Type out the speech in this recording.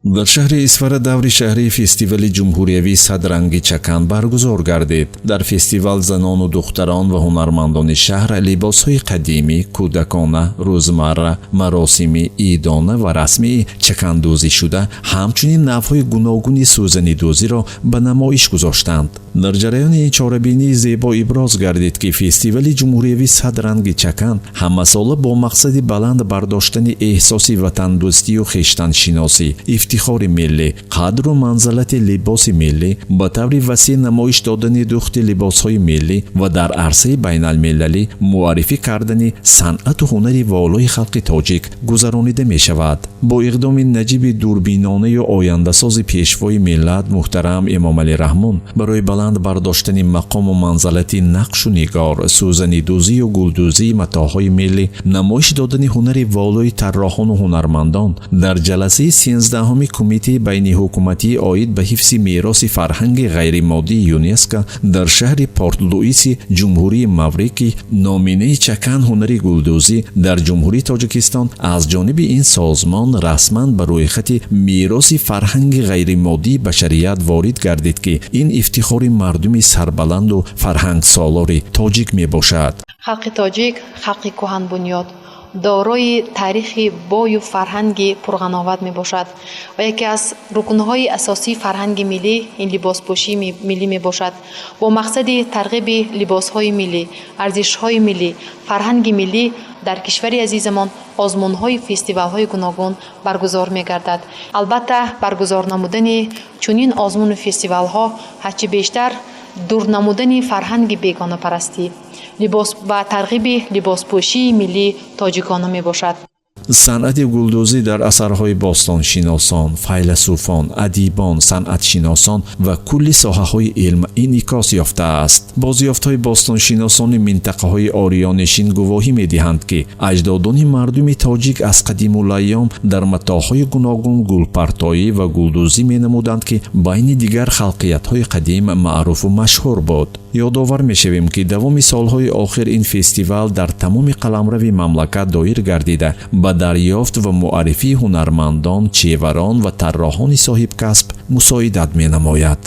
Дар шаҳри Исфара даври шаҳрии фестивали ҷумҳуриявии «Садранги чакан» баргузор гардид. Дар фестивал занону духтарон ва ҳунармандони шаҳр либосҳои қадимӣ, кӯдакона, рӯзмарра, маросимӣ, идона ва расмии чакандӯзӣ шуда, ҳамчунин навъҳои гуногуни сӯзанидӯзиро ба намоиш гузоштанд. Дар ҷараёни ин чорабинии зебо иброз гардид, ки фестивали ҷумҳуриявии «Садранги чакан» ҳамасола бо мақсади баланд бардоштани эҳсоси ватандӯстию хештаншиносӣ, ифтихори миллӣ, қадру манзалати либоси миллӣ, ба таври васеъ намоиш додани дӯхти либосҳои миллӣ ва дар арсаи байналмилалӣ муаррифӣ кардани санъату ҳунари волои халқи тоҷик гузаронида мешавад. Бо иқдоми наҷиби дурбинонаю ояндасози Пешвои миллат муҳтарам Эмомалӣ Раҳмон барои баланд бардоштани мақому манзалати нақшу нигор, сӯзанидӯзию гулдӯзии матоъҳои миллӣ, намоиш додани ҳунари волои тарроҳону ҳунармандон, дар ҷаласаи 13-уми Кумитаи байниҳукуматии оид ба ҳифзи мероси фарҳанги ғайримоддии ЮНЕСКО дар шаҳри Порт-Луиси Ҷумҳурии Маврикий номинаи «Чакан: ҳунари гулдӯзӣ дар Ҷумҳурии Тоҷикистон» аз ҷониби ин созмон расман ба рӯйхати мероси фарҳанги ғайримоддии башарият ворид гардид, ки ин ифтихори мардуми сарбаланду фарҳангсолори тоҷик мебошад. Халқи тоҷик халқи кӯҳанбунёд, дорои таърихи бою фарҳанги пурғановат мебошад ва яке аз рукнҳои асосии фарҳанги миллӣ ин либоспӯшии миллӣ мебошад. Бо мақсади тарғиби либосҳои миллӣ, арзишҳои миллӣ, фарҳанги миллӣ дар кишвари азизамон озмунҳои фестивалҳои гуногун баргузор мегардад. Албатта, баргузор намудани чунин озмуну фестивалҳо ҳарчи бештар дур намудани фарҳанги бегонапарастӣ, либос ва тарғиби либоспӯшии миллии тоҷикона мебошад. Санъати гулдӯзӣ дар асарҳои бостоншиносон, файласуфон, адибон, санъатшиносон ва кулли соҳаҳои илм инъикос ёфтааст. Бозёфтҳои бостоншиносони минтақаҳои ориёнишин гувоҳӣ медиҳанд, ки аҷдодони мардуми тоҷик аз қадимулайём дар матоъҳои гуногун гулпартоӣ ва гулдӯзӣ менамуданд, ки байни дигар халқиятҳои қадим маъруфу машҳур буд. Ёдовар мешавем, ки давоми солҳои охир ин фестивал дар тамоми қаламрави мамлакат доир гардида, ба дарёфт ва муаррифии ҳунармандон, чеварон ва тарроҳони соҳибкасб мусоидат менамояд.